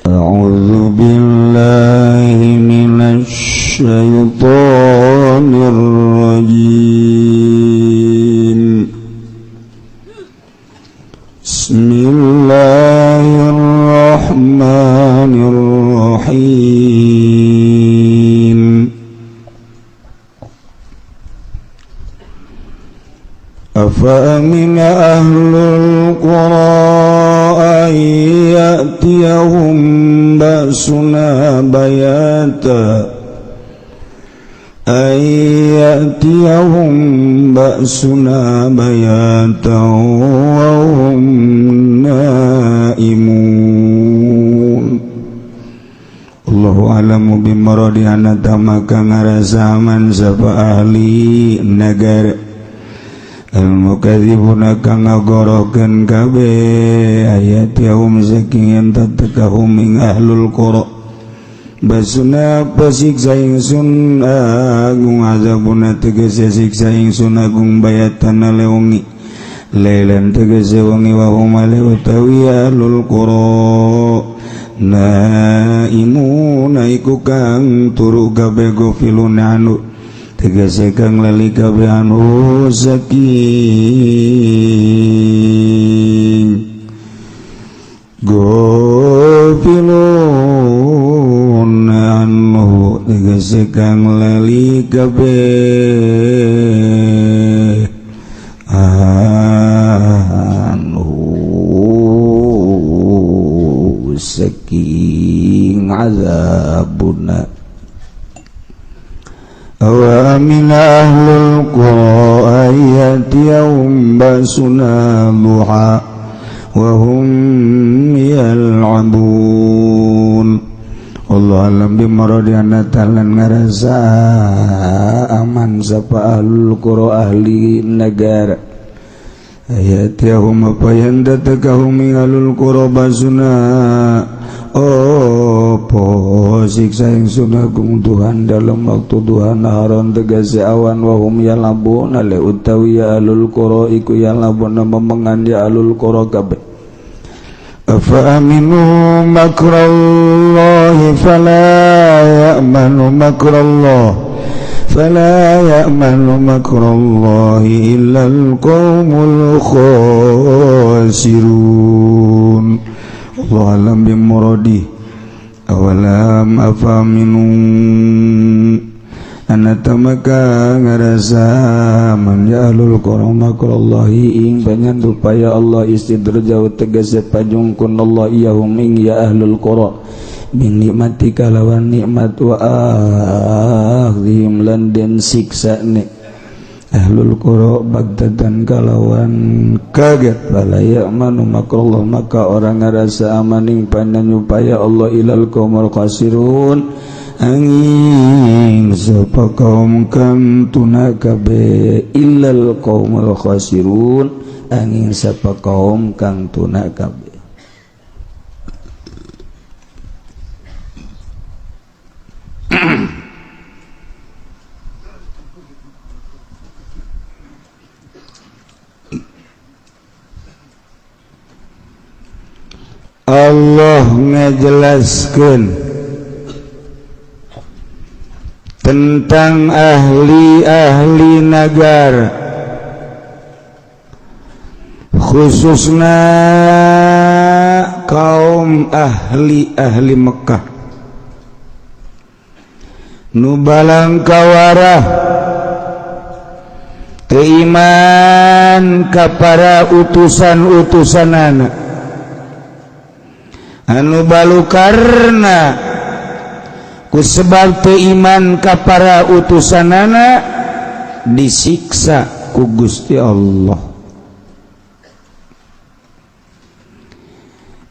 أعوذ بالله من الشيطان الرجيم. بسم الله الرحمن الرحيم. أفأمن أهل القرى أن يأتيهم بأسنا بياتا أن يأتيهم بأسنا بياتا وهم نائمون. الله أعلم بمراده maka ngarasa aman sapa ahli negara al-mukadzibuna kang ngagorokeun kabeh ayat yaum saking yen tatekahum ing ahlul qura basuna pasiksa ingsun agung azabuna tegese siksa ingsun agung bayatana lewengi lailan tegese wengi wa hum utawi ahlul qura naimuna iku kang turu kabeh gofilun anu tegese kang lali kabeh anu saking gofilun anu tegese kang lali kabeh anu saking azabuna. وَمِنْ أَهْلِ الْقُرَى أَنْ يَأْتِيَهُمْ بَأْسُنَا ضُحًى وَهُمْ يَلْعَبُونَ. Allah alam bimuradi talan ngarasa aman sapa ahlul qura ahli negara ayatihum apa yang datakahum ahlul qura basuna opo siksa ingsun agung Tuhan dalam waktu duha naharon tegese awan wahum yalabuna le utawi ya ahlul qura iku yalabuna memengan ya ahlul qura kabeh. Afa aminu makrallahi fala ya'manu makrallah fala ya'manu makrallahi illal qaumul khasirun. Allah alam bimuradi awalam afaminu anatamaka ngarasa man ya ahlul qura makrallahi ing banyan rupaya Allah istidrajau tegese pajungkun Allah iyahum ing ya ahlul qura bin nikmati kalawan nikmat wa akhdhihim lan den siksa ni ahlul qura bagdatan kalawan kaget bala ya'manu makrallah maka orang ngarasa amaning pananyupaya Allah ilal qaumul khasirun angin sapa kaum kang tunakabe illal qaumul khasirun angin sapa kaum kang tunakabe. Allah ngejelaskan tentang ahli-ahli negara khususnya kaum ahli-ahli Mekah nu balangkawarah teu iman ka para utusan-utusanana anu balukarna ku sebab teu iman ka para utusanana disiksa ku Gusti Allah.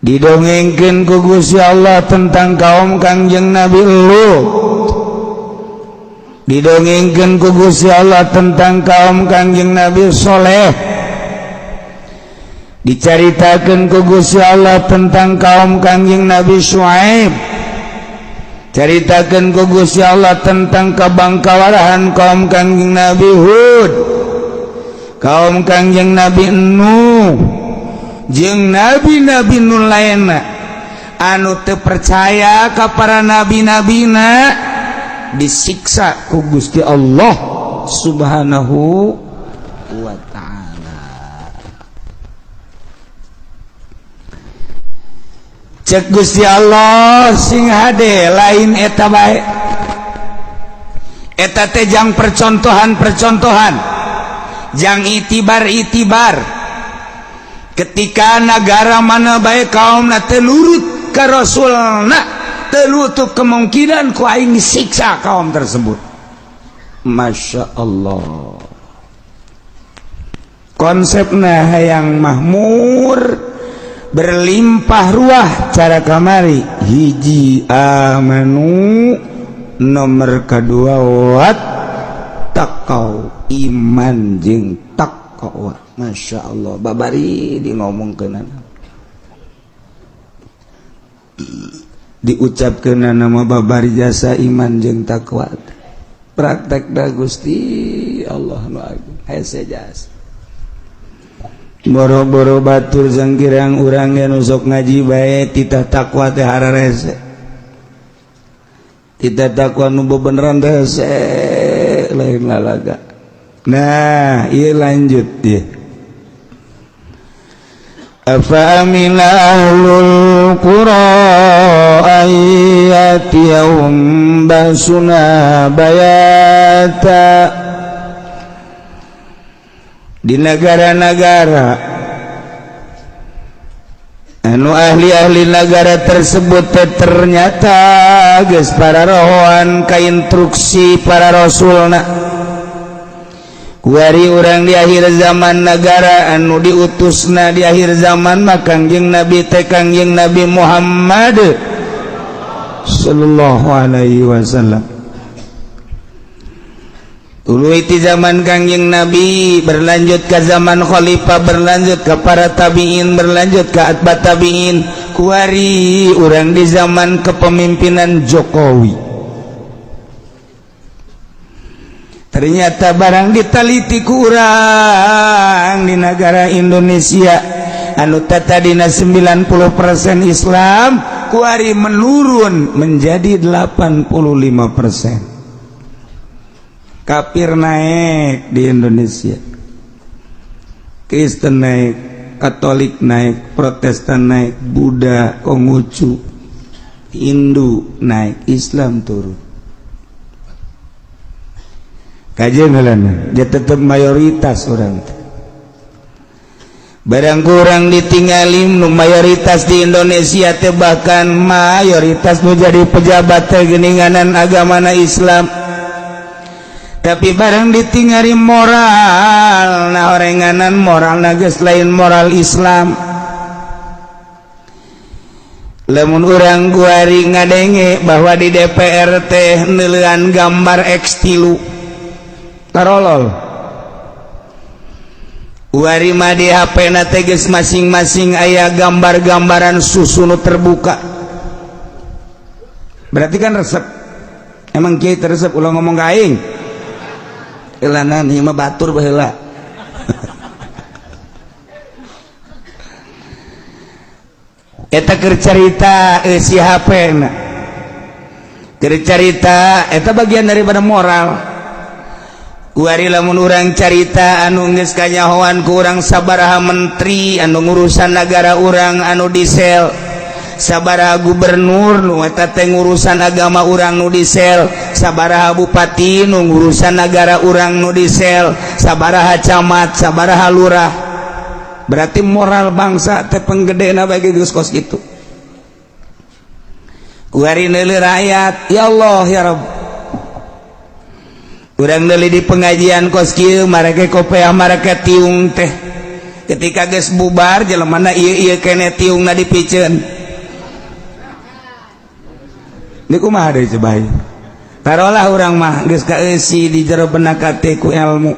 Didongengkeun ku Gusti Allah tentang kaum Kangjeng Nabi Lut, didongengkeun ku Gusti Allah tentang kaum Kangjeng Nabi Soleh, dicaritakeun ku Gusti Allah tentang kaum Kangjeng Nabi Syuaib, caritakeun ku Gusti Allah tentang kabangkawarahan kaum Kangjeng Nabi Hud, kaum Kangjeng Nabi Nuh jeung nabi-nabi nu lainna. Anu teu percaya ka para nabi-nabina disiksa ku Gusti Allah Subhanahu wa ta'ala. Cek Gusti Allah sing hade lain eta bae. Eta teh jang percontohan-percontohan, jang itibar-itibar. Ketika negara mana bae kaum teu nurut ka rasulna, teu nutup kemungkinan ku aing siksa kaum tersebut. Masya Allah, konsepna hayang mahmur berlimpah ruah cara kamari. Hiji amanu, nomor kedua wat taqau, iman jeung taqwa. Masya Allah, babari di ngomongkeunana, diucapkeun nama babari jasa iman jeung takwa. Praktek da Gusti Allah nu agung hese jasa. Boro-boro batur jangkirang urang ge nu sok ngaji bae titah takwa teh hararese. Titah takwa nu bebeneran teh hese lain lalaga. Nah, ieu lanjut ieu. Afa amina ahlul qura ayyatiyahum basuna bayata. Di negara-negara anu ahli-ahli negara tersebut ternyata geus para rohoan ka instruksi para rasulna. Kuari urang di akhir zaman negara anu diutusna di akhir zaman mah Kangjeng Nabi teh Kangjeng Nabi Muhammad sallallahu alaihi wasallam. Tuluy ti zaman Kangjeng Nabi berlanjut ke zaman khalifah, berlanjut ke para tabiin, berlanjut ke atba tabiin. Kuari urang di zaman kepemimpinan Jokowi. Ternyata barang ditaliti kurang di negara Indonesia anu tadina 90% Islam, kuari menurun menjadi 85%. Kafir naik di Indonesia, Kristen naik, Katolik naik, Protestan naik, Buddha, Konghucu, Hindu naik, Islam turun. Kajian dia tetap mayoritas orang. Barang kurang ditinggalin nu mayoritas di Indonesia teh, bahkan mayoritas nu jadi pejabat teh geuninganan agamana Islam. Tapi barang ditinggali moral, nah orenganan moral geus lain moral Islam. Lamun urang kuari ngadenge bahwa di DPR teh neuleuan gambar X3 tarolol. Wari mah di HP na teh geus masing-masing aya gambar-gambaran susu nu terbuka. Berarti kan resep. Emang kiai teresep ulah ngomong ka aing. Elanan ieu mah batur baheula. Eta keur carita si HP na. Keur carita eta bagian daripada moral. Kuari lamun urang carita anu geus kanyahoan ku urang sabaraha menteri anu ngurusan nagara urang anu disel, sabaraha gubernur nu eta teh ngurusan agama urang nu disel, sabaraha bupati nu ngurusan nagara urang nu disel, sabaraha camat, sabaraha lurah. Berarti moral bangsa teh penggedena bagi geus kos kitu. Kuari neuleuh rakyat, ya Allah ya Rabb. Urang deuli di pengajian kos kieu marake kopeah marake tiung teh. Ketika geus bubar jelemana ieu-ieu kene tiungna dipiceun. Ini kumaha deui coba ieu? Tarolah urang mah geus kaeusi di jero benak hate ku ilmu.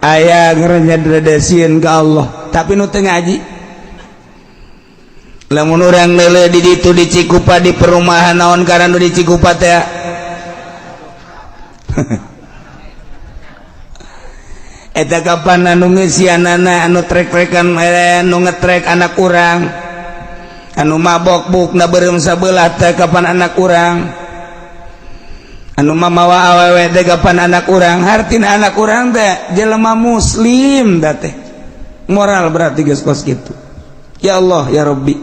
Aya ngerenyadredesieun ka Allah, tapi nu teu ngaji. Lamun urang leuleuh di ditu di Cikupa di perumahan naon karena nu di Cikupa teh. Eta kapan anu ngeusianana anu trek-trekan nu ngetrek anak urang. Anu mabok buukna beureum sabelah teh kapan anak urang, anu mamawa awewe teh kapan anak urang. Hartina anak urang teh jelema muslim da teh moral berarti geus kos kitu. Ya Allah ya Rabbi,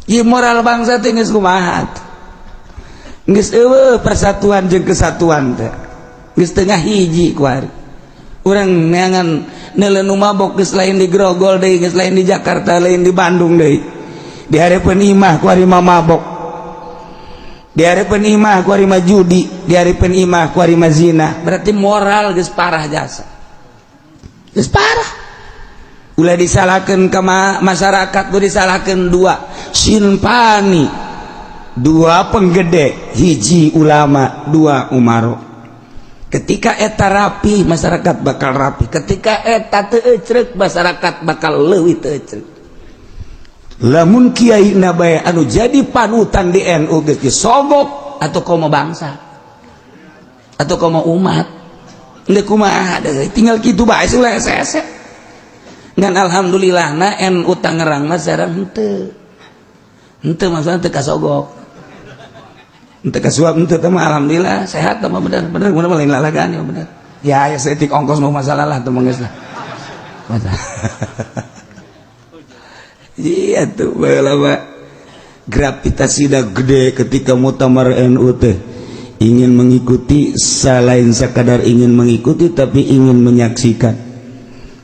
ieu moral bangsa teh geus kumaha? Geus euweuh persatuan jeung kesatuan teh, geus tengah hiji. Kuari urang neangan neuleuh nu mabok geus lain di Grogol deui, geus lain di Jakarta, lain di Bandung deui, di hareupeun imah kuari mah mabok, di hareupeun imah kuari mah judi, di hareupeun imah kuari mah zina. Berarti moral geus parah jasa, geus parah. Ulah disalahkeun ke masyarakat, ulah disalahkeun. Dua sinfani, dua penggede, hiji ulama, dua umaro. Ketika eta rapi, masyarakat bakal rapi. Ketika eta teu ecrek, masyarakat bakal leuwih teu ecrek. Lamun kiai bae anu jadi panutan di NU geus disogok atau komo bangsa atau komo umat, Ndek kumaha tinggal kitu bae ulah hese. Ngan alhamdulillah na NU Tangerang mah sareng henteu henteu, maksudnya teu kasogok, henteu kasuap, henteu teh mah alhamdulillah sehat mah. Bener bener bener, lain lalagaan ya, bener ya. Ya saeutik ongkos mau masalah lah tuh, geus lah. Masalah. Iya tuh, baheula mah gravitasi dah gede ketika muktamar NU teh ingin mengikuti, selain sekadar ingin mengikuti tapi ingin menyaksikan.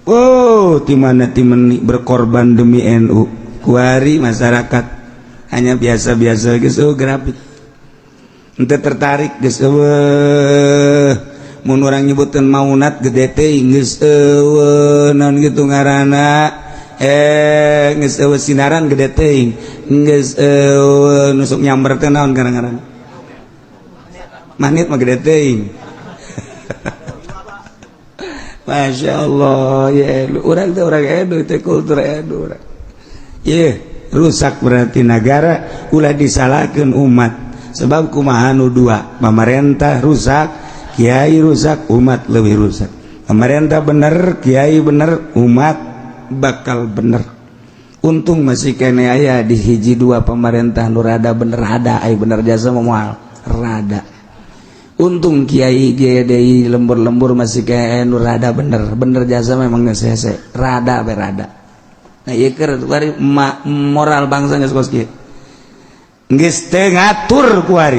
Oh, di mana timen berkorban demi NU. Kuari masyarakat hanya biasa-biasa geus. Oh, grafik ente tertarik geus euweuh. Mun urang nyebutkeun maunat gede teh geus euweuh, naon gitu ngaranna, geus euweuh sinaran gede teuing, geus euweuh nusuk nyamber teh naon ngaran-ngaran, magnet mah gede teuing. Masya Allah ya, urang teh urang edu teh, kultur edu urang. Ye, rusak berarti negara. Ulah disalahkan umat, sebab kumaha nu dua, pemerintah rusak, kiai rusak, umat lebih rusak. Pemerintah bener, kiai bener, umat bakal bener. Untung masih kene aya di hiji dua pemerintah nu rada bener, ada ai bener jasa moal rada. Untung kiai GDI lembur-lembur masih kayak nu rada bener, bener jasa memang geus hese, rada berada. Nah, ieu keur kuari moral bangsa geus kos kieu, geus teu ngatur kuari,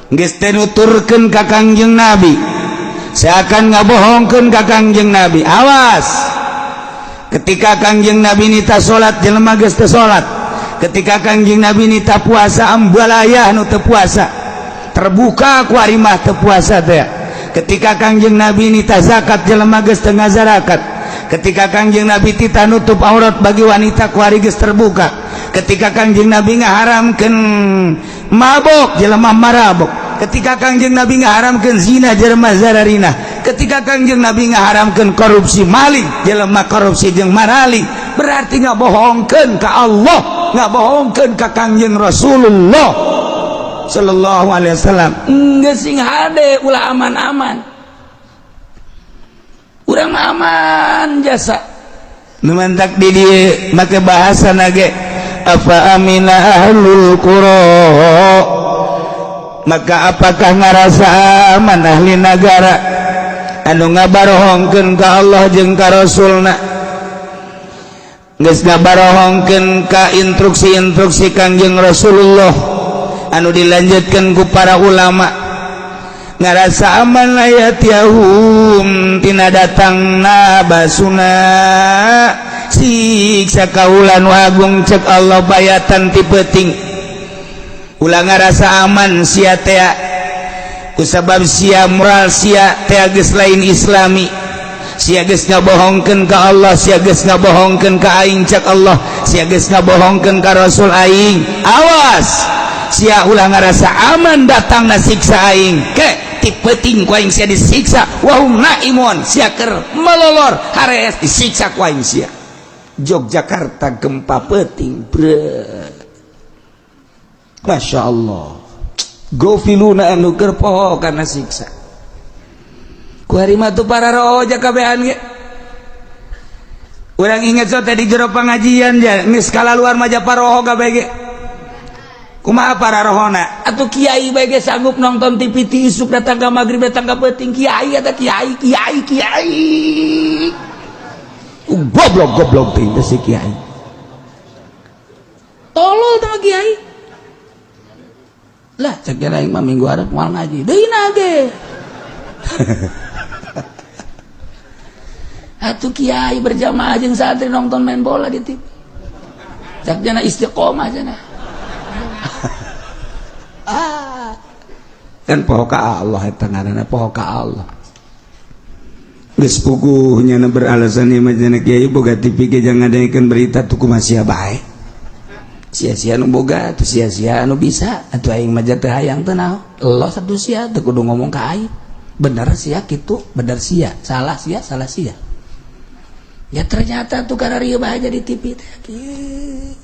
geus teu nuturkeun ka Kangjeng Nabi, seakan ngabohongkeun ka Kangjeng Nabi. Awas, ketika Kangjeng Nabi nita salat, jelema geus teu salat. Ketika Kangjeng Nabi nita puasa, ambalaya nu teu puasa, terbuka kuari mah teu puasa teh. Ketika Kangjeng Nabi nita zakat, jelema geus teu ngazakat. Ketika Kangjeng Nabi tita nutup aurat bagi wanita, kuari geus terbuka. Ketika Kangjeng Nabi ngaharamkeun mabok, jelema marabok. Ketika Kangjeng Nabi ngaharamkeun zina, jelema zararina. Ketika Kangjeng Nabi ngaharamkeun korupsi, maling, jelema korupsi jeung maraling. Berarti ngabohongkeun ka Allah, ngabohongkeun ka Kangjeng Rasulullah sallallahu alaihi wasallam. Geus sing hade, ulah aman-aman. Urang aman jasa nu mantak di dieu make bahasa nage afa amina ahlul qura, maka apakah ngarasa aman ahli nagara anu ngabarohongkeun ka Allah jeung ka Rasulna, geus ngabarohongkeun ka instruksi-instruksi Kangjeng Rasulullah anu dilanjutkan ku para ulama, ngarasa aman ayatiyahum tina datangna basuna siksa kaula nu agung? Cek Allah, bayatan ti peuting. Ulah ngarasa aman sia tea, kusabab sia moral sia tea geus lain islami. Sia geus ngabohongkeun ka Allah, sia geus ngabohongkeun ka aing, cek Allah, sia geus ngabohongkeun ka Rasul aing. Awas sia, ulah ngarasa aman datangna siksa aing ke ti peuting. Ku aing sia disiksa wahum naimun, sia keur melolor harees disiksa ku aing sia. Yogyakarta gempa peuting bre, Masya Allah, gofiluna anu keur poho kana siksa. Ku hari mah tuh para roja kabehan ge. Urang inget so teh di jero pengajian ja geus kalaluar mah paroho kabeh ge. Kumaha pararohona? Atuh kiai bae ge sanggup nonton TV ti isuk datang ka magrib datang ka peuting kiai eta kiai kiai kiai. Goblok goblok teh si kiai. Tolol teh kiai. Lah cek aing mah minggu hareup moal ngaji. Deui na ge. Atuh kiai berjamaah jeung santri nonton main bola di TV. Cek jana istiqomah jana. Ah. Kan poho ka Allah eta ngaranna poho ka Allah. Geus puguh nyana beralasan ieu mah jana kiai boga TV ge jangan ngadengekeun berita tuh kumaha sia bae. Sia-sia nu boga atuh sia-sia anu bisa atuh aing mah teu hayang teu naon. Los atuh sia teu kudu ngomong ka aing. Bener sia kitu, bener sia, salah sia, salah sia. Ya ternyata tuh karena rieu bae di TV teh.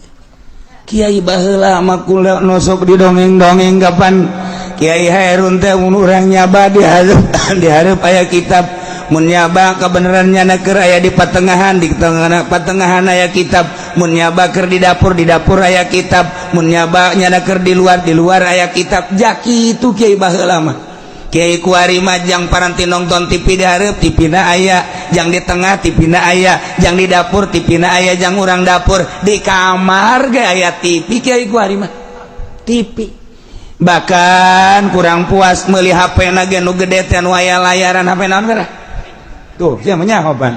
Kiai baheula mah kula nosok di dongeng-dongeng kapan Kiai Hairun teh mun urang nyaba di hareup aya kitab, mun nyaba kebenaran nyana keur aya di patengahan, di tengah patengahan aya kitab, mun nyaba keur di dapur aya kitab, mun nyaba nyana keur di luar aya kitab. Jaki itu kiai baheula mah. Kiai kuari mah jang paranti nonton TV di hareup TV na aya, jang di tengah TV na aya, jang di dapur TV na aya, jang urang dapur di kamar ge aya TV kiai kuari mah. TV. Bahkan kurang puas meuli HP na ge nu gede teh nu aya layaran HP naon geura? Tuh, sia mah nyaho pan.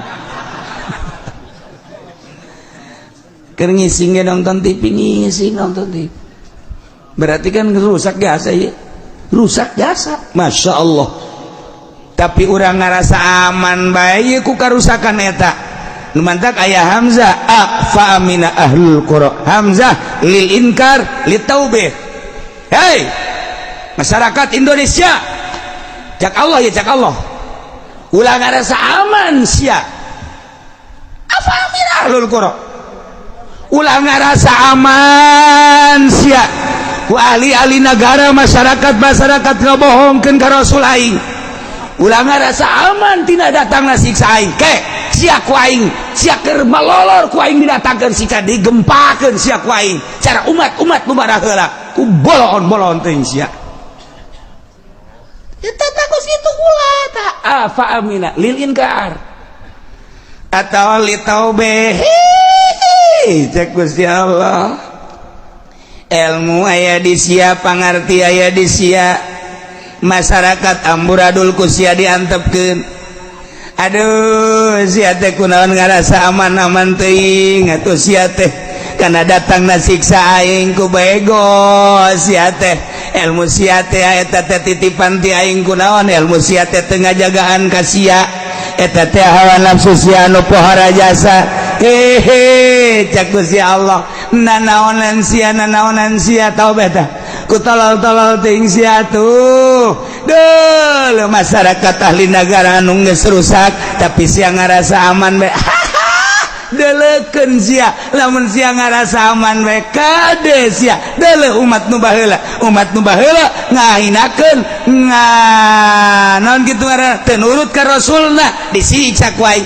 Keur ngising ge nonton TV, ngising nonton TV. Berarti kan rusak jasa ieu. Rusak jasa, Masya Allah. Tapi urang ngarasa aman bae ku karusakan eta. Nu mantak aya hamzah a fa amina ahlul qura. Hamzah lil inkar li taubih. Hei masyarakat Indonesia, cak Allah ya cak Allah. Ulah ngarasa aman sia. Afa amina ahlul qura. Ulah ngarasa aman sia. Ku ahli-ahli negara masyarakat-masyarakat ngabohongkeun ka Rasul aing. Ulah ngarasa aman tina datangna siksa aing. Ke sia ku aing, sia keur malolor ku aing didatangkeun siksa digempakeun sia ku aing. Cara umat-umat nu baraheula ku boloon-boloon teuing sia. Eta takos kitu ulah ta afa amina lil inkar atau li taubeh. Cek Gusti Allah. Ilmu aya di sia, pangarti aya di sia, masyarakat amburadul ku sia diantepkeun. Aduh sia teh kunaon ngarasa aman-aman teuing atuh sia teh kana datangna siksa aing ku bego sia teh. Ilmu sia teh eta teh titipan ti aing kunaon, ilmu sia teh teu ngajagaan ka sia, eta teh hawa nafsu sia anu pohara jasa. Hehe cak Gusti Allah nanaonan sia nanaonan sia tahu beta ku tolol-tolol teuing sia tuh. Duh masyarakat ahli negara anu geus rusak tapi sia ngarasa aman bae. Deleukeun sia lamun sia ngarasa aman bae kade sia deuleu umat nu baheula, umat nu baheula ngahinakeun nga naon kitu ngaranna teu nurut ka rasulna disiksa ku aing.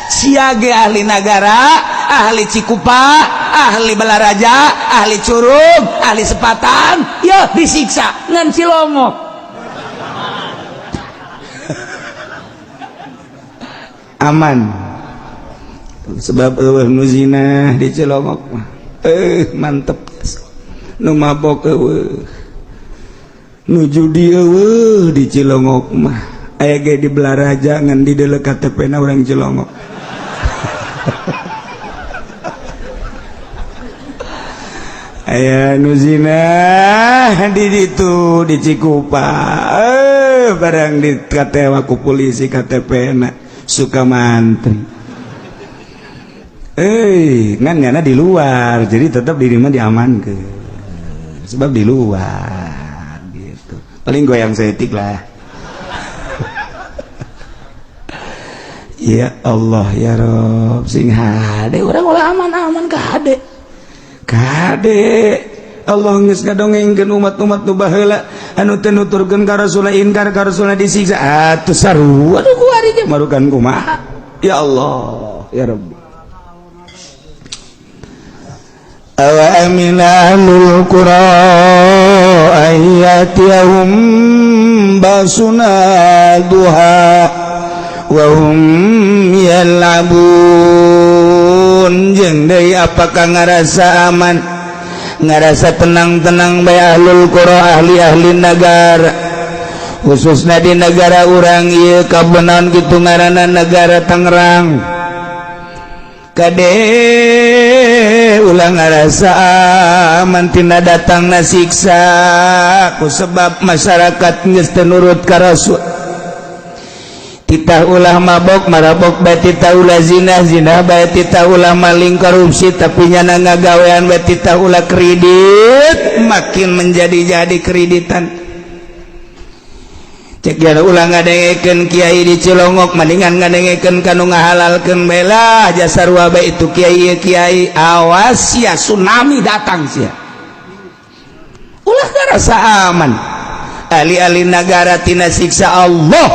Sia ge ahli nagara, ahli Cikupa, ahli Balaraja, ahli Curug, ahli Sepatan, ya disiksa ngan Cilongok. Aman. Sebab eueuh nu zina di Cilongok mah. Mantep. Nu mabok eueuh. Nu judi eueuh di Cilongok mah. Aya ge di Balaraja ngan di deuleu KTP na urang Cilongok. Aya nu zina di ditu di Cikupa, barang di KTP ku polisi KTP na suka mantri. Ngan nyana di luar, jadi tetap di rumah diamankeun. Sebab di luar gitu. Paling goyang setik lah. Ya Allah ya Rob, sing hade urang ulah aman-aman ka hade. Kade Allah geus ngadongengkeun umat-umat nu baheula anu teu nuturkeun ka Rasulullah, inkar ka Rasulullah disiksa. Atuh sarua aduh kuari ge marukan kumaha. Ya Allah ya Rabbi. Awa amina ahlul qura an yatiyahum basuna duha wa hum yal'abun. Jeung deui, apakah ngarasa aman, ngarasa tenang-tenang bae ahlul qura, ahli-ahli negara, khususnya di negara urang ieu kabenan gitu ngaranna negara Tangerang? Kade, ulah ngarasa aman tina datangna siksa ku sebab masyarakat geus teu nurut ka Rasul. Titah ulah mabok, marabok bae. Titah ulah zina, zina bae. Titah ulah maling, korupsi, tapi nyana ngagawean bae. Titah ulah kredit, makin menjadi-jadi kreditan. Cek jana ulah ngadengekeun kiai di Cilongok, mendingan ngadengekeun kanu ngahalalkeun bela jasa bae itu kiai ieu kiai. Awas ya, tsunami datang sia. Ulah ngarasa aman ahli-ahli negara tina siksa Allah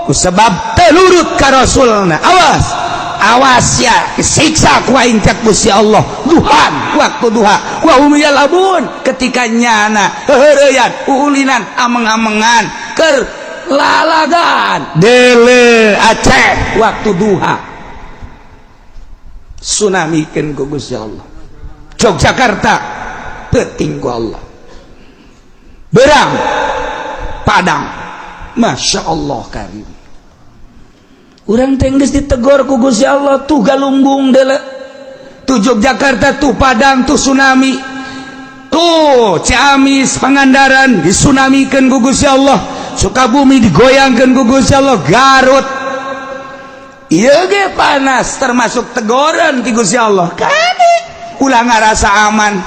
ku sebab teu nurut ka Rasulna. Awas, awas ya, siksa ku aing, cek Gusti Allah. Duhan, waktu duha, wa hum yal'abun, ketika nyana heureyan, uulinan, ameng-amengan, keur lalagan dele Aceh. Waktu duha tsunami ku Gusti Allah. Yogyakarta peuting ku Allah, berang Padang. Masya Allah karim. Urang teh geus ditegor ku Gusti Allah. Tuh Galunggung dele, tuh Yogyakarta, tuh Padang, tuh tsunami, tuh Ciamis, Pangandaran disunamikeun ku Gusti Allah, Sukabumi digoyangkeun ku Gusti Allah, Garut ieu ge panas termasuk tegoran ti Gusti Allah. Kade, ulah ngarasa aman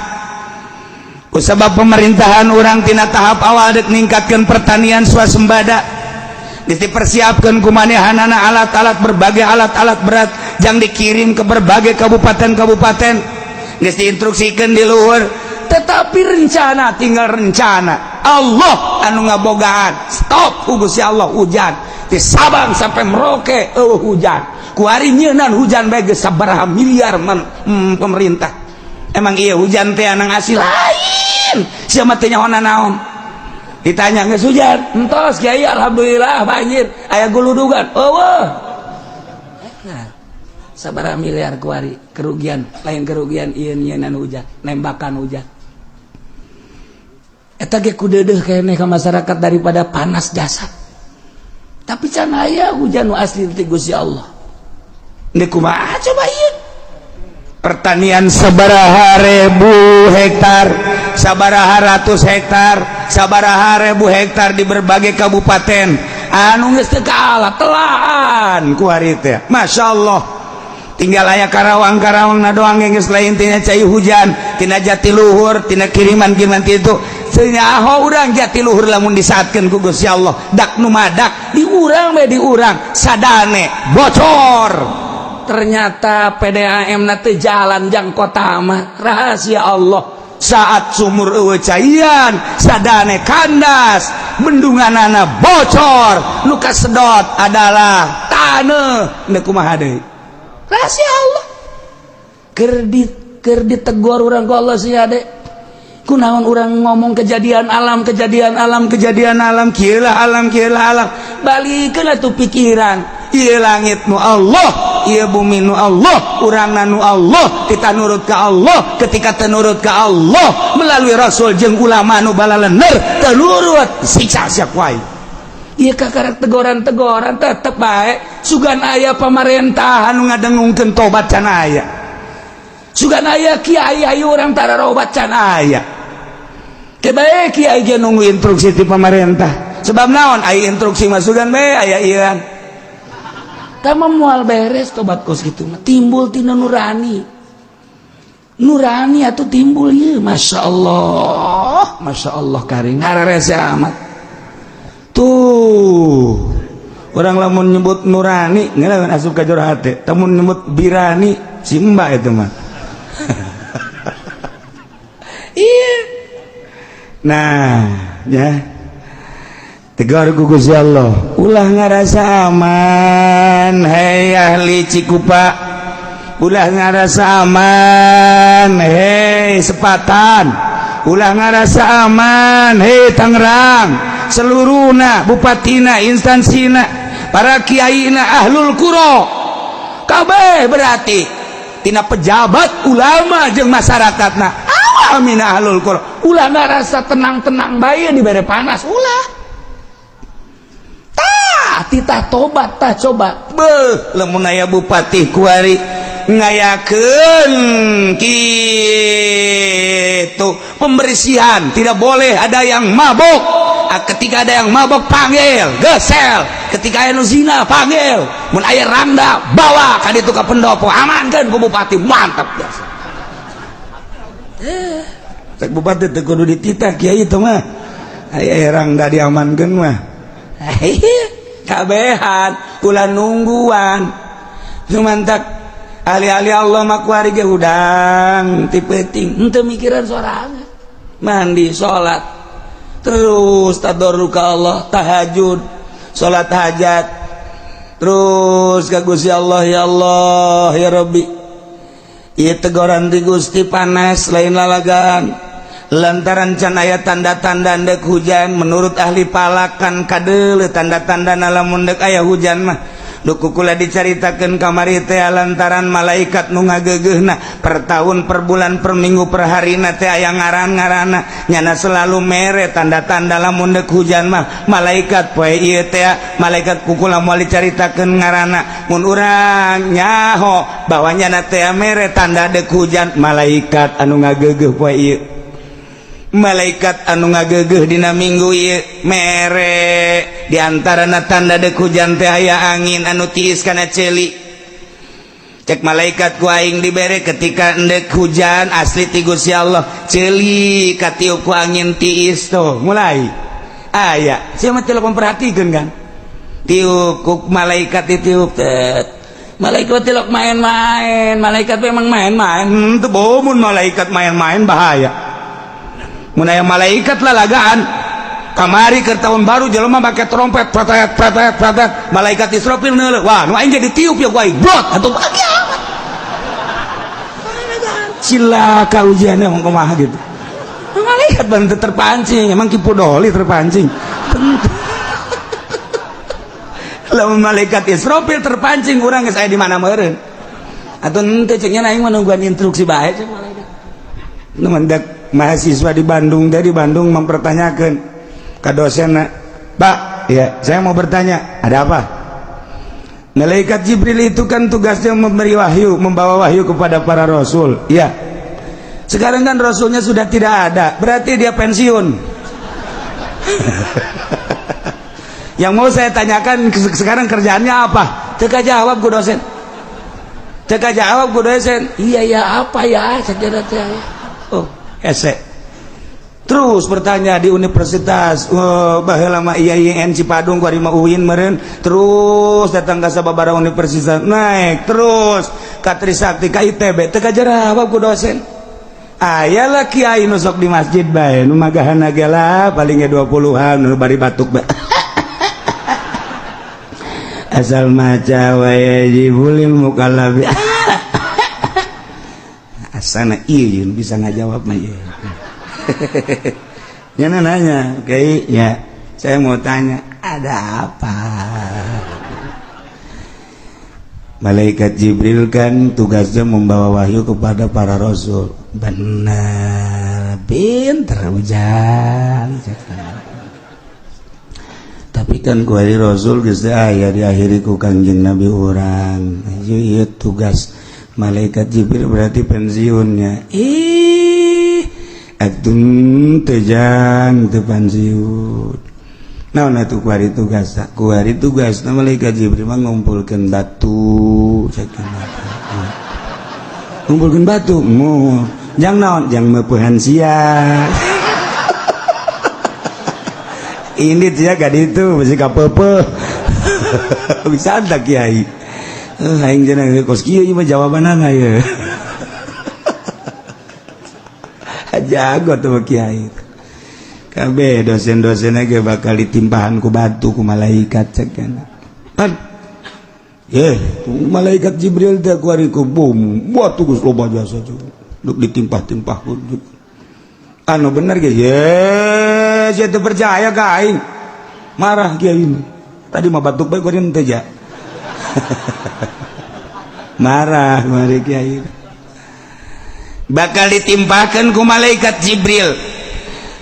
ku sebab pemerintahan urang tina tahap awal dek ningkatkeun pertanian swasembada, dipersiapkan kumanehanana alat-alat, berbagai alat-alat berat yang dikirim ke berbagai kabupaten-kabupaten, geus diinstruksikan di luhur, tetapi rencana tinggal rencana. Allah anu ngabogaan. Stop ku Gusti Allah hujan di Sabang sampai Merauke euweuh hujan. Kuari nyeunan hujan bae geus sabaraha miliar pemerintah. Emang iya hujan teh anang asli lain siapa teh nyaho naon. Ditanya, "Geus hujan?" "Entos, Kiai, alhamdulillah." "Banjir aya guludugan?" "Euweuh." Nah, sabaraha miliar kuari kerugian, lain kerugian ieu nyieunnan hujan, nembakan hujan eta ge kudeudeuh keneh ka masyarakat daripada panas jasad. Tapi can aya hujan nu asli ti Gusti Allah. Ini kumaha coba ieu pertanian? Sabaraha ribu hektar, sabaraha ratus hektar, sabaraha ribu hektar di berbagai kabupaten anu geus teu kaala telaan kuari teh. Masya Allah, tinggal aya Karawang-Karawang na doang geus lain tina cai hujan, tina Jatiluhur, tina kiriman-kiriman itu. Senyaho urang Jatiluhur lamun disaatkeun ku Gusti Allah dak nu madak di urang bae, di urang sadane bocor. Ternyata PDAM na teu jalan jang kota mah. Rahasia Allah, saat sumur euweuh caian, sadane kandas, bendunganana bocor, nu kasedot adalah taneuh. Neuk kumaha deui rahasia Allah? Keur ditegor urang ku Allah sih ade. Kunaon urang ngomong kejadian alam, kejadian alam, kejadian alam, kieu lah alam, kieu lah alam? Balikeun atuh pikiran. Ieu langit nu Allah, ieu bumi nu Allah, urangna nu Allah. Kita nurut ka Allah. Ketika teu nurut ka Allah melalui Rasul jeung ulama nu balalener, teu nurut, siksa sia ku aing. Ieu kakarak tegoran-tegoran tetep bae. Sugan aya pamarentahan nu ngadengungkeun tobat, can aya. Sugan aya kiai, ayo urang tararobat, can aya. Kebae kiai ge nunggu instruksi ti pamarentah. Sebab naon? Aya instruksi mah sugan bae aya ieu. Tama moal beres tobat kos gitu mah. Timbul tina nurani. Nurani atau timbul ieu. Masya Allah, Masya Allah karing ngararese amat. Tuh orang lamun nyebut nurani ngelawan asup ka jero hate, lamun nyebut birani si mbak itu mah. Iya. Nah, ya. Tegar ku Gusti Allah. Ulah ngarasa aman, hei ahli Cikupa. Ulah ngarasa aman hei Sepatan, ulah ngarasa aman hei Tangerang, seluruhna bupatina, instansina, para kiaina, ahlul qura kabeh, berarti tina pejabat, ulama jeung masyarakatna awamina ahlul qura. Ulah ngarasa tenang-tenang bae dibere panas, ulah. Tah, titah tobat, tah coba. Beuh, lamun aya bupati kuari ngayakeun kitu pembersihan, tidak boleh ada yang mabok. Ah, ketika ada yang mabok panggil, gesel. Ketika aya nu zina panggil, mun aya rangda bawa ka ditu ka pendopo, amankeun ku bupati. Mantap biasa. Eh, cek bupati teu kudu dititah kiai itu mah, aya rangda diamankeun mah. Kabehan ulah nungguan. Cuman tak ahli-ahli Allah mah kuari ge hudang ti peuting, henteu mikiran sorangan, mandi, salat, terus tadarru ka Allah, tahajud, salat hajat terus ka Gusti Allah. Ya Allah, ya Rabbi, ieu tegoran di Gusti panas lain lalagaan, lantaran can aya tanda-tanda ndek hujan. Menurut ahli falak kan kadeuleu tanda-tanda lamun ndek aya hujan mah. Nu ku kula dicaritakeun kamari teh, lantaran malaikat nu ngageugeuna per tahun, per bulan, per minggu, per harina teh aya ngaran-ngaranna, nyana selalu mere tanda-tanda lamun deuk hujan mah malaikat poe ieu teh. Malaikat ku kula moal dicaritakeun ngaranna, mun urang nyaho bahwa nyana teh mere tanda deuk hujan malaikat anu ngageugeuh poe ieu, malaikat anu ngagegeh dina minggu ieu mere. Diantarana tanda dek hujan teh aya angin anu tiis kana ceuli. Cek malaikat ku aing dibere ketika endek hujan asli ti Gusti Allah, ceuli katiup ku angin tiis tuh mulai aya. Sia mah teu memperhatikeun kan, tiup ku malaikat, ditiup tet. Malaikat tilok main-main, malaikat memang main-main. Teu bomun malaikat main-main, bahaya. Mun aya malaikat lalagaan. Kamari ke tahun baru jelema make trompet, pretet pretet pretet, malaikat Israfil neuleuh, wah, nu aing jadi tiup ya ku aing, blot atuh kiamat. Cilaka ujiannya, emang kumaha gitu. Malaikat bantu terpancing, emang Ki Pudoli terpancing. Lamun malaikat Israfil terpancing, urang geus aya di mana meureun. Atuh henteu, ceknya aing mah nungguan instruksi bae, cek malaikat. Nu mendak mahasiswa di Bandung, dari Bandung mempertanyakan ke dosen, "Pak, ya, saya mau bertanya." "Ada apa?" "Malaikat Jibril itu kan tugasnya memberi wahyu, membawa wahyu kepada para rasul." "Ya." "Sekarang kan rasulnya sudah tidak ada, berarti dia pensiun. Yang mau saya tanyakan, sekarang kerjaannya apa?" Teka jawab ku dosen, teka jawab ku dosen. "Iya ya, apa ya?" Saya teh. Oh, hese. Terus bertanya di universitas, oh, baheula mah IAIN Cipadung, kuari mah UIN meureun. Terus datang ke sababaraha universitas, naik terus ka Trisakti, ka ITB, teu kajawab ku dosen. Aya lah kiai nu sok di masjid bae, nu magahana ge lah paling ge 20-an, nu bari batuk bae. Asal maca wajibul mukallafi. Asana iya bisa ngajawab mah ieu. Nyana nanya, "Kiai, ya, saya mau tanya." "Ada apa?" "Malaikat Jibril kan tugasnya membawa wahyu kepada para rasul." "Benar, pinter ujang. Tapi kan kuari rasul geus aya, diakhiri ku Kangjeng Nabi urang. Ieu tugas malaikat Jibril berarti pensiunnya." "Ih, atuh teu jang, teu pensiun. Naon atuh kuari tugas?" "Kuari tugas malaikat Jibril mah ngumpulkeun batu," cek. "Ngumpulkeun batu mu jang naon?" "Jang meupehan sia." Ini dia gak itu masih kapepe bisa ada kiai. Eh, aing cenah kos kieu mah jawabanana ye. Jago tuh kiai. Kabeh dosen-dosen ge bakal ditimpahan ku batu ku malaikat, cek kan. Eh, malaikat Jibril teh kuari ku bom, buat tugas loba jasa juga. Duk ditimpah-timpah ku. Anu bener ge, ye, saya teu percaya ka aing. Marah kiai ini. Tadi mah batuk bae kuari teh ja. Marah mari kiai. Bakal ditimpakan ku malaikat Jibril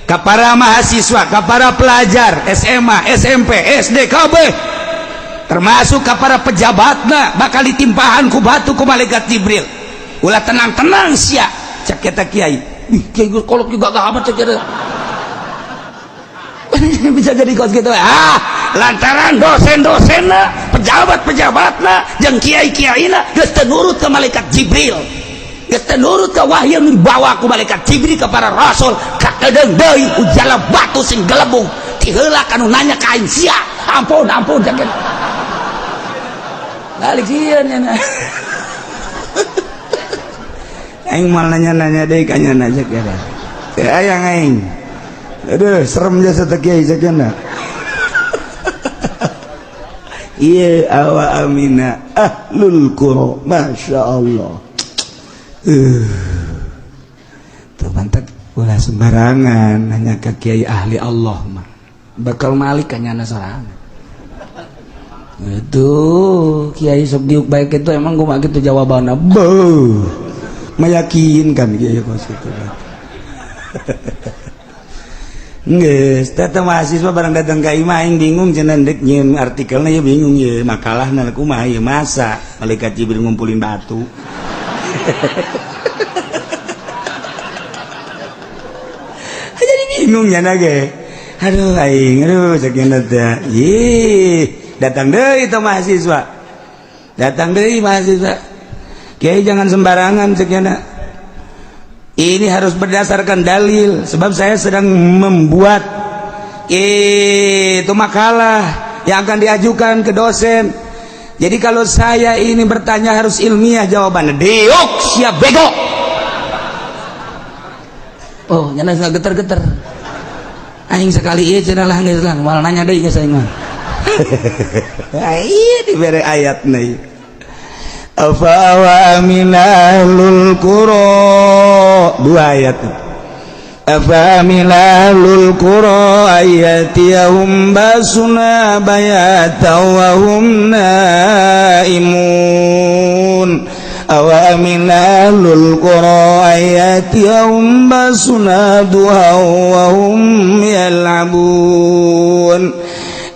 ka para mahasiswa, ka para pelajar SMA, SMP, SD, KB, termasuk ke para pejabatna bakal ditimpahan ku batu ku malaikat Jibril. Ulah tenang-tenang sia, cek eta kiai. Ih, kiai kolot juga gak amat cek eta. Bisa jadi kos gitu. Ah, lantaran dosen-dosenna, pejabat-pejabatna, jeung kiai-kiaina geus teu nurut ke malaikat Jibril. Geus teu nurut ke wahyu nu dibawa ku malaikat Jibril ke para rasul, kakedeung deui ujala batu sing gelebung. Ti heula kanu nanya ka aing sia. Ampun, ampun cek eta. Balik sieun nya. Aing mal nanya-nanya deui ka nya cek eta. Teu aya aing. Aduh, serem jasa teh kiai cek nya. Ieu awa amina ahlul qura, masya Allah. Tuh mantap ulah sembarangan nanya ke kiai ahli Allah mah. Bakal malik ka nyana sorangan. Itu kiai sok diuk baik itu emang gua mah gitu jawabanna. Beuh. Meyakinkan kiai kos kitu. Geus, teh mahasiswa barang datang ka imah aing bingung cenah deuk nyieun artikelna ya bingung ye makalahna kumaha ieu masa malaikat Jibril ngumpulin batu. Jadi bingung nya ge. Aduh aing, aduh cek teh. Ih, datang deui itu mahasiswa. Datang deui mahasiswa. Kiai jangan sembarangan cek. Ini harus berdasarkan dalil sebab saya sedang membuat itu makalah yang akan diajukan ke dosen. Jadi kalau saya ini bertanya harus ilmiah jawabannya. Diuk siap bego. Oh, nyana geter-geter. Aing sekali ieu cenah lah geus lah, moal nanya deui geus aing mah. Iya dibere ayat nih. Afa wa aminalul qura, dua ayat. Afa aminalul qura ayatiyahum basuna bayata wa hum naimun. Awa aminalul qura ayatiyahum basuna duha wa hum yal'abun.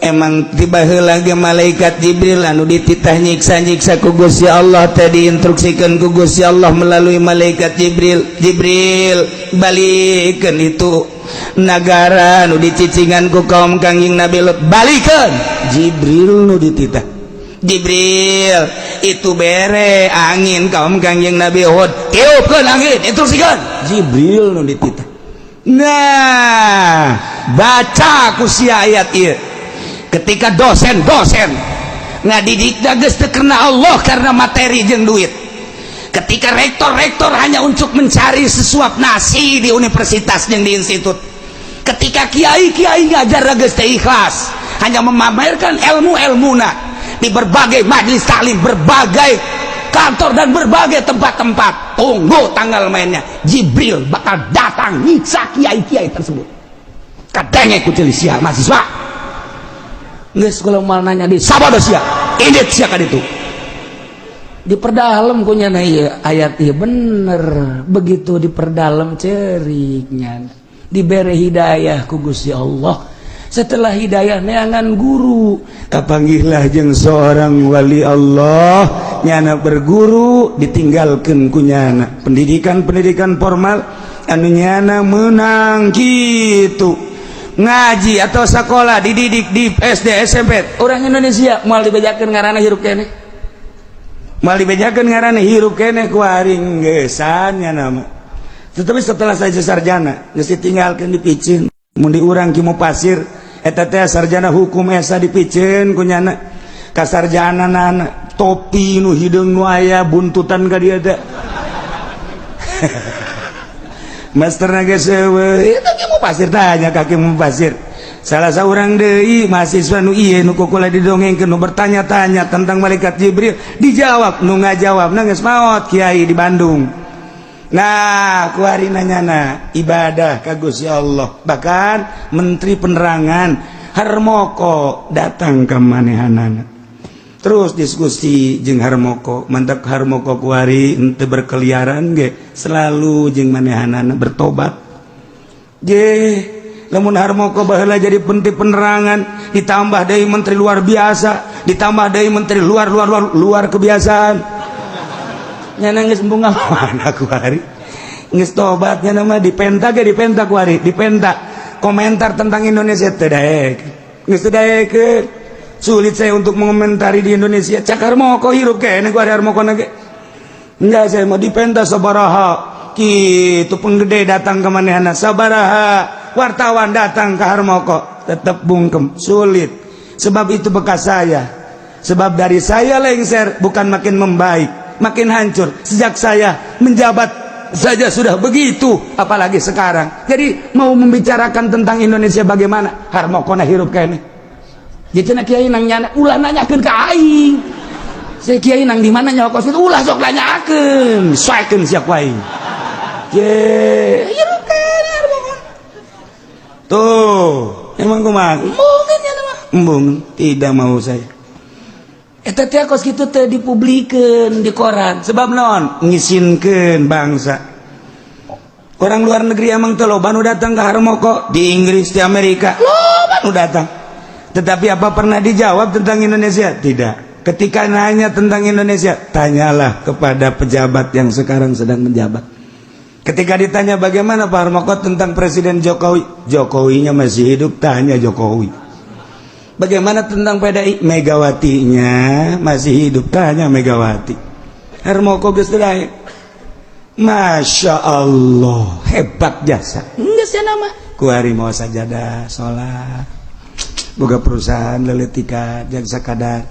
Emang tiba lagi malaikat Jibril anu dititah nyiksa-nyiksa ku Gusti Allah tadi diinstruksikan ku Gusti Allah melalui malaikat Jibril. Jibril balikan itu nagara anu dicicingan ku kaum Kangjeng Nabi Lut, balikan. Jibril nu dititah. Jibril itu bere angin kaum Kangjeng Nabi Hud, tiupkeun angin, instruksikan. Jibril nu dititah. Nah, baca ku sia ayat ieu. Ketika dosen-dosen ngadidik geus teu karena Allah karena materi jeung duit, ketika rektor-rektor hanya untuk mencari sesuap nasi di universitas jeung di institut, ketika kiai-kiai ngajar geus teu ikhlas hanya memamerkan ilmu-ilmuna di berbagai majelis taklim, berbagai kantor dan berbagai tempat-tempat, tunggu tanggal mainnya Jibril bakal datang nyiksa kiai-kiai tersebut. Kadenge ku sia mahasiswa. Geus kalau mal nanya di sabodo sia, indit sia ka ditu. Diperdalam ku nya ieu ayat ieu bener, begitu diperdalam ceriknya. Dibere hidayah ku Gusti Allah. Setelah hidayah neangan guru, kapanggihlah jeung seorang wali Allah, nyana berguru ditinggalkeun ku nyana. Pendidikan-pendidikan formal anu nyana menang gitu. Ngaji atau sekolah dididik di SD SMP orang Indonesia moal dibejakeun ngaranna hirup keneh, moal dibejakeun ngaranna hirup keneh ku aring geusan nya nama. Tetapi setelah saya sarjana geus ditinggalkeun dipiceun mun di urang ki pasir eta teh sarjana hukum esa dipiceun ku nyana kasarjanana topi nu hideung nu aya buntutan ka dieu teh. Master geus eueuh eta ki pasir tanya kaki mu pasir. Salah seorang deui mahasiswa nu ieu nu kukula didongengkeun, nu bertanya-tanya tentang malaikat Jibril, dijawab. Nu ngajawab geus maot, kiai di Bandung. Nah, kuari nanyana ibadah ka Gusti Allah. Bahkan menteri penerangan Harmoko datang ke manehanana, terus diskusi jeung Harmoko. Mantap, Harmoko kuari henteu berkeliaran ge, selalu jeung manehanana bertobat ge. Lamun Harmoko baheula jadi menteri penerangan, ditambah dari menteri luar biasa, ditambah dari menteri luar luar luar luar kebiasaan, nyana geus embung mana kuari geus tobat. Nyana mah dipenta ge, dipenta kuari, dipenta komentar tentang Indonesia, teu daek, geus teu daekeun. "Sulit saya untuk mengomentari di Indonesia," cak Harmoko. Hirup kene kuari Harmoko ge. "Enggak, saya mau dipenta sabaraha kitu penggede datang ke manehana, sabaraha wartawan datang ke Harmoko, tetap bungkem, sulit, sebab itu bekas saya. Sebab dari saya lengser bukan makin membaik, makin hancur. Sejak saya menjabat saja sudah begitu, apalagi sekarang. Jadi mau membicarakan tentang Indonesia bagaimana?" Harmoko na hirup kene. Jadi cenah kiai nang nyana, "Ulah nanyakeun ka aing. Saya kiai nang di mana nyawa kos itu ulah sok nanyakeun, soekeun sia ku aing." Ye, hirup kene Harmoko. Tuh, emang kumaha? Embungeun ya mah. Embung, tidak mau saya. Eta teh kos kitu teh dipublikeun di koran. Sebab naon? Ngisinkeun bangsa. Orang luar negeri emang teh loba nu datang ke Harmoko, di Inggris, di Amerika. Loba nu datang. Tetapi apa pernah dijawab tentang Indonesia? Tidak. Ketika nanya tentang Indonesia, tanyalah kepada pejabat yang sekarang sedang menjabat. Ketika ditanya bagaimana Pak Harmoko tentang Presiden Jokowi, Jokowinya masih hidup, tanya Jokowi. Bagaimana tentang PDI? Megawatinya masih hidup, tanya Megawati. Harmoko geus teu. Masya Allah, hebat jasa. Enggak sih nama. Kuari mau sajadah, sholat. Boga perusahaan leletika, jang sakadar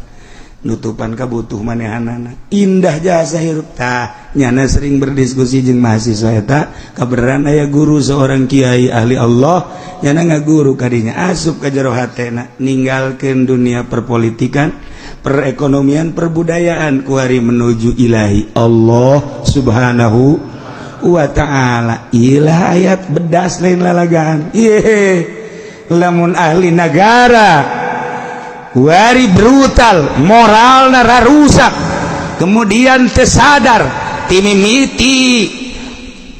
nutupan kabutuh manehanana, indah jasa hirup. Tah, nyana sering berdiskusi jeung mahasiswa eta. Kabeneran aya guru, seorang kiai ahli Allah. Nyana ngaguru kadinya, asup ka jero hatena, ninggalkeun dunia perpolitikan, perekonomian, perbudayaan, kuari menuju ilahi Allah Subhanahu wa Ta'ala. Ilah, ayat bedas, lain lalagaan. Ye, lamun ahli negara wari brutal, moral nara rusak, kemudian tersadar timimiti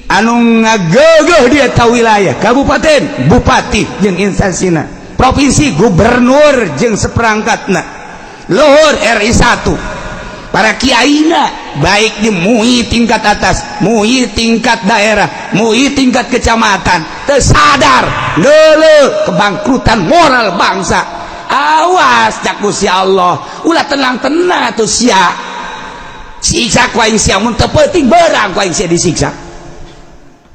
anu ngagegeh dia tahu wilayah kabupaten, bupati jeung instansina, provinsi, gubernur jeung seperangkatna, luhur RI 1, para kiaina, baik di MUI tingkat atas, MUI tingkat daerah, MUI tingkat kecamatan, tersadar dulu kebangkrutan moral bangsa, awas, cak Gusti Allah, ulah tenang-tenang tuh sia, siksa ku aing sia. Mun teu penting berang ku aing sia disiksa.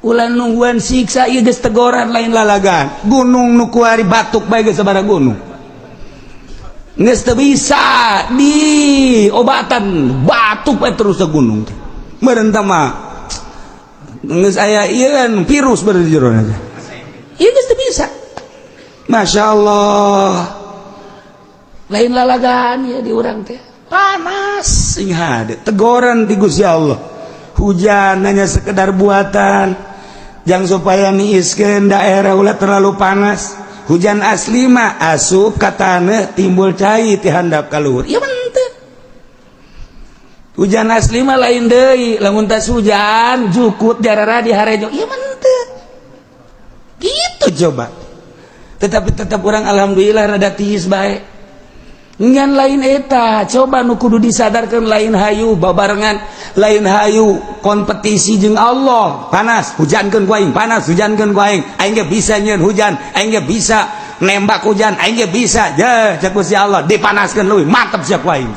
Ulah nungguan siksa, ieu geus tegoran, lain lalagan. Gunung nu kuari batuk bae geus sabaraha gunung geus teu bisa di obatan, batuk bae terus ke gunung teh. Meureun tah mah geus aya ieu kan virus beureun di jero teh. Ieu geus teu bisa. Masya Allah, lain lalagan ya di urang teh panas sing hade tegoran ti Gusti Allah. Hujan hanya sekedar buatan jangan supaya niiskeun daerah, ulah terlalu panas. Hujan asli mah asup ka taneuh, timbul cai ti handap ka luhur. Ieu mah henteu. Hujan asli mah lain deui, lamun tas hujan jukut jarara di harejo. Ieu mah henteu gitu. Coba, tetapi tetap orang alhamdulillah rada tiis bae. Ngan lain eta, coba nu kudu disadarkan, lain hayu babarengan, lain hayu kompetisi jeung Allah. Panas, hujankeun ku aing, panas, hujankeun ku aing, aing ge bisa nyieun hujan, aing ge bisa nembak hujan, aing ge bisa. Je, cek Gusti Allah, dipanaskeun leuwih mantep sia ku aing.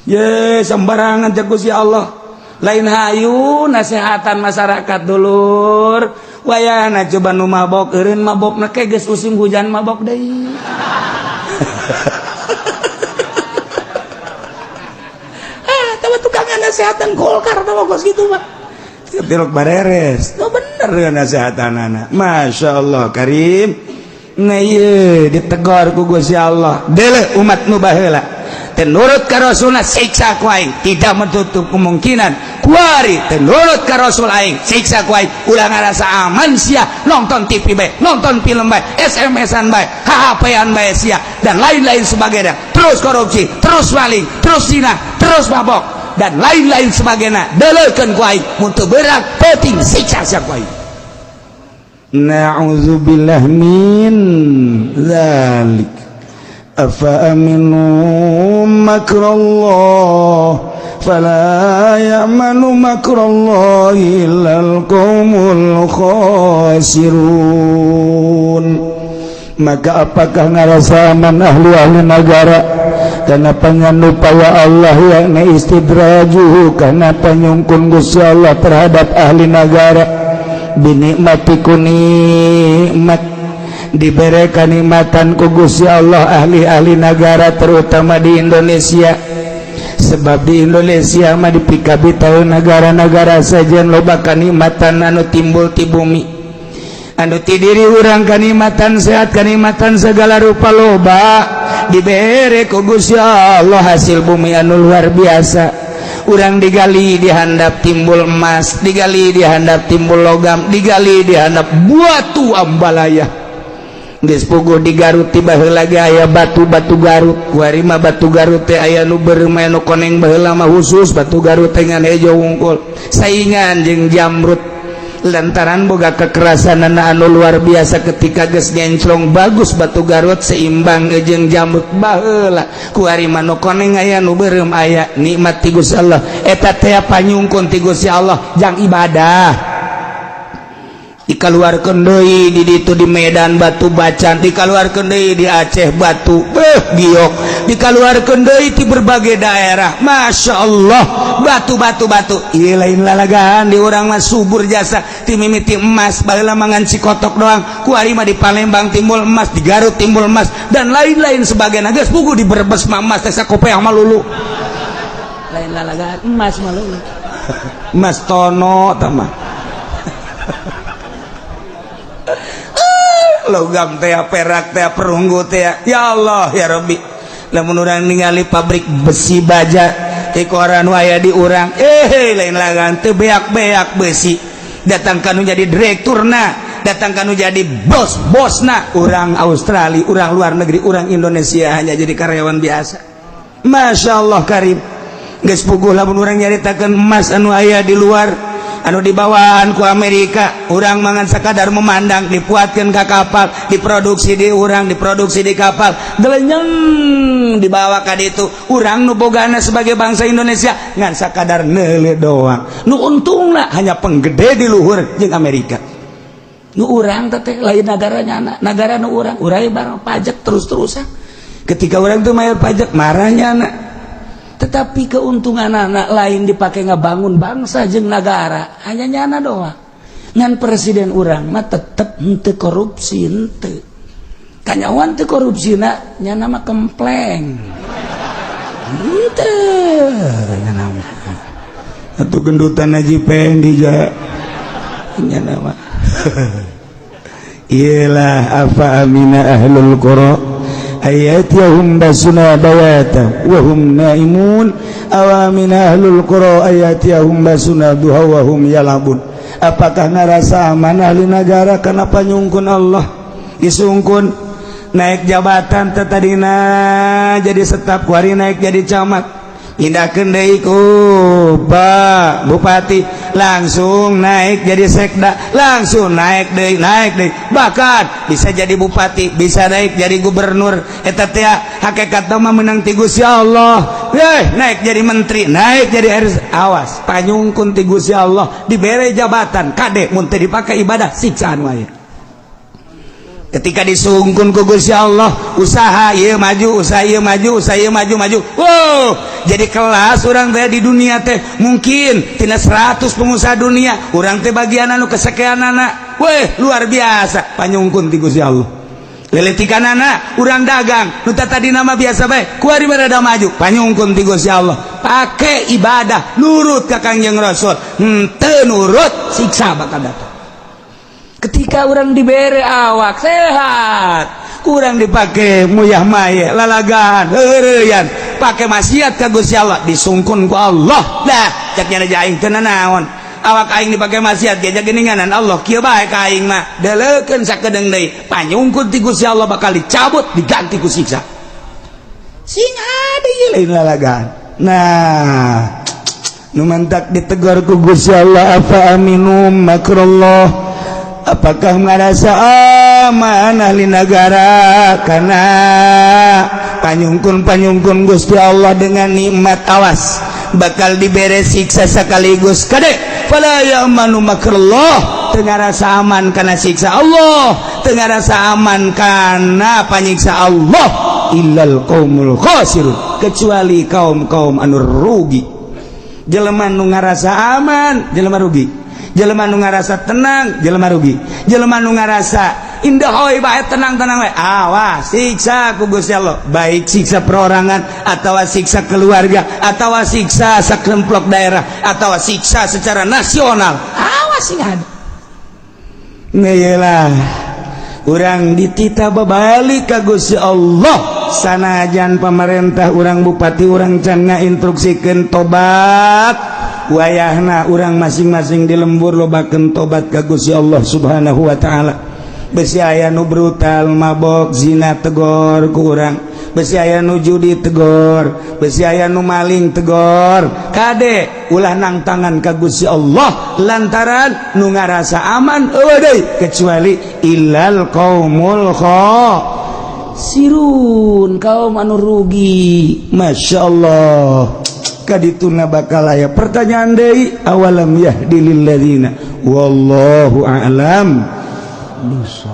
Ye, sembarangan cek Gusti Allah. Lain hayu nasehatan masyarakat, dulur. Wayahna coba nu mabok eureun mabokna ke geus musim hujan mabok deui. Ah, tawa tukang nasehatan Golkar tawa kos gitu mah. Tilok bareres. Oh, bener dengan nasehatan anak. Masya Allah Karim. Nah, ieu ditegor ku Gusti Allah. Deuleu umat nu baheula teu nurut ka Rasulna, siksa ku aing. Tidak menutup kemungkinan kuari teu nurut ka Rasul, aing siksa ku aing. Ulah ngarasa aman sia, nonton TV bae, nonton film bae, SMS-an bae, HP-an bae sia, dan lain-lain sebagainya. Terus korupsi, terus maling, terus zina, terus mabok, dan lain-lain sebagainya. Deuleukeun ku aing, mun teu beurang peuting siksa sia ku aing. Na'udzubillah min dzalik. Afa aminu makrallah fala ya'manu makrallahi illal qaumul khasirun. Maka apakah ngarasa aman ahli-ahli negara karena panyanupaya Allah yang istidrajuhu, karena panyungkun Gusti Allah terhadap ahli negara, binikmati ku nikmat, diberi kenikmatan ku Gusti Allah ahli-ahli negara, terutama di Indonesia? Sebab di Indonesia mah dipikabitaeun negara-negara saja, loba kanikmatan anu timbul ti bumi, anu ti diri urang, kanikmatan sehat, kanikmatan segala rupa loba dibere ku Gusti Allah, hasil bumi anu luar biasa. Urang digali dihandap timbul emas, digali dihandap timbul logam, digali dihandap batu ambalaya. Geus puguh di Garut tiba heula ge aya batu-batu Garut. Kuari mah batu Garut teh aya nu beureum, aya nu koneng. Baheula mah khusus batu Garut teh ngan hejo wungkul, saingan jeung jamrut lantaran boga kekerasan anu luar biasa. Ketika geus ngenclong bagus, batu Garut seimbang jeung jamrut baheula. Kuari mah nu koneng aya, nu beureum aya. Nikmat ti Gusti Allah eta teh, panyungkun ti Gusti Allah jang ibadah. Dikaluarkeun deui di ditu di Medan batu bacan, dikaluarkeun deui di Aceh batu beuh giok, dikaluarkeun deui di berbagai daerah. Masya Allah, batu batu batu. Ieu lain lalagaan, di urang mah subur jasa. Ti mimiti emas, baheula mangan cikotok doang. Kuari mah di Palembang timbul emas, di Garut timbul emas, dan lain-lain sebagainya. Geus puguh di Brebes mah emas teh sakopeah malulu. Lain lalagaan, emas malulu, emas tono tah mah, logam teh, perak teh, perunggu teh. Ya Allah ya Rabbi, lamun urang ningali pabrik besi baja ti koran aya di urang, eh, lain lagan, teu beak-beak besi. Datang kanu jadi direkturna, datang kanu jadi bos-bosna urang Australia, urang luar negeri. Urang Indonesia hanya jadi karyawan biasa. Masya Allah karim. Geus puguh lamun urang nyaritakeun emas anu aya di luar, anu dibawaan ku Amerika, urang mangan sekadar memandang. Dipuatkan ke kapal, diproduksi di urang, diproduksi di kapal, delenyeng dibawa ka ditu. Urang nu bogana sebagai bangsa Indonesia ngan sakadar neule doang. Nu untungna hanya penggede di luhur jeung Amerika. Nu urang teh lain negaranya anak negara nu urang, urang barang pajak terus-terusan. Ketika urang tuh bayar pajak, marahnya anak. Tetapi keuntungan anak lain dipakai ngebangun bangsa jeung negara, hanya nyana doang. Ngan presiden urang mah tetep henteu korupsi, henteu kanyawan teu korupsi na, nyana mah kempleng henteu nyana mah atuh gendutan Haji Pendi ja nyana mah. Iyalah, afa amina ahlul qura ayatihum basuna bayata wa hum naimun, aw amina ahlul qura ayatihum basuna duha wa hum yalabun. Apakah ngarasa aman ahli negara karena panyungkun Allah? Disungkun naik jabatan, tadina jadi staf, kuari naik jadi camat, pindahkeun deui ku Pak Bupati, langsung naik jadi sekda, langsung naik deui, naik deui, bahkan bisa jadi bupati, bisa naik jadi gubernur. Eta teh hakikat mah menang ti Gusti Allah. Eh, naik jadi menteri, naik jadi RS, awas, panyungkun ti Gusti Allah dibere jabatan. Kade mun teu dipake ibadah, siksaan wae. Ketika disungkun ku Gusti Allah, usaha ieu maju, usaha ieu maju, usaha ieu maju maju, wow, jadi kelas urang teh di dunia teh. Mungkin tina 100 pengusaha dunia, urang teh bagian anu kesekianana. Weh, luar biasa panyungkun ti Gusti Allah. Leletikanana urang dagang nu tadi nama biasa bae, kuari rada maju, panyungkun ti Gusti Allah. Pake ibadah, nurut ka Kangjeng Rasul. Henteu nurut, siksa bakal datang. Ketika urang dibere awak sehat, kurang dipakai muyah maye, lalagan, heureuyan, pake maksiat ka Gusti Allah, disungkun ku Allah. Dah cek nya aing teu naon, awak aing dipake maksiat ge geuninganan Allah kieu bae ka aing mah. Deleukeun sakedeung deui, panyungkun ti Gusti Allah bakal dicabut, diganti ku siksa. Sing ada ieu lain lalagan. Nah, nu mantak ditegur ku Gusti Allah, afa aminu makrallah, apakah ngarasa aman ahli negara karena panyungkun panyungkun Gusti Allah dengan nikmat? Awas, bakal dibere siksa sekaligus. Kade, fala ya'manu makrallah, teu ngarasa aman karena siksa Allah, teu ngarasa aman karena panyiksa Allah, illal qaumul khasirun, kecuali kaum-kaum anu rugi. Jelema nu ngarasa aman, jelema rugi. Jelema nu ngarasa tenang, jelema rugi. Jelema nu ngarasa indah hoi bae, tenang-tenang bae, awas, siksa ku Gusti Allah, baik siksa perorangan atau siksa keluarga atau siksa sakelompok daerah atau siksa secara nasional. Awas, sing ada. Lah, urang dititah babalik ka Gusti Allah. Sanajan pemerintah urang, bupati urang can ngainstruksikeun tobat, wayahna urang masing-masing di lembur lobakeun tobat ka Gusti Allah Subhanahu wa taala. Besi aya nu brutal, mabok, zina, tegor ku urang. Besi aya nu judi, tegor. Besi aya nu maling, tegor. Kade, ulah nang tangan ka Gusti Allah, lantaran nu ngarasa aman euweuh deui kecuali illal qaumul khasirun, kaum anu rugi. Masya Allah, kadituna bakal aya pertanyaan deui, awalam yahdi lil ladzina, wallahu a'lam. Bisa.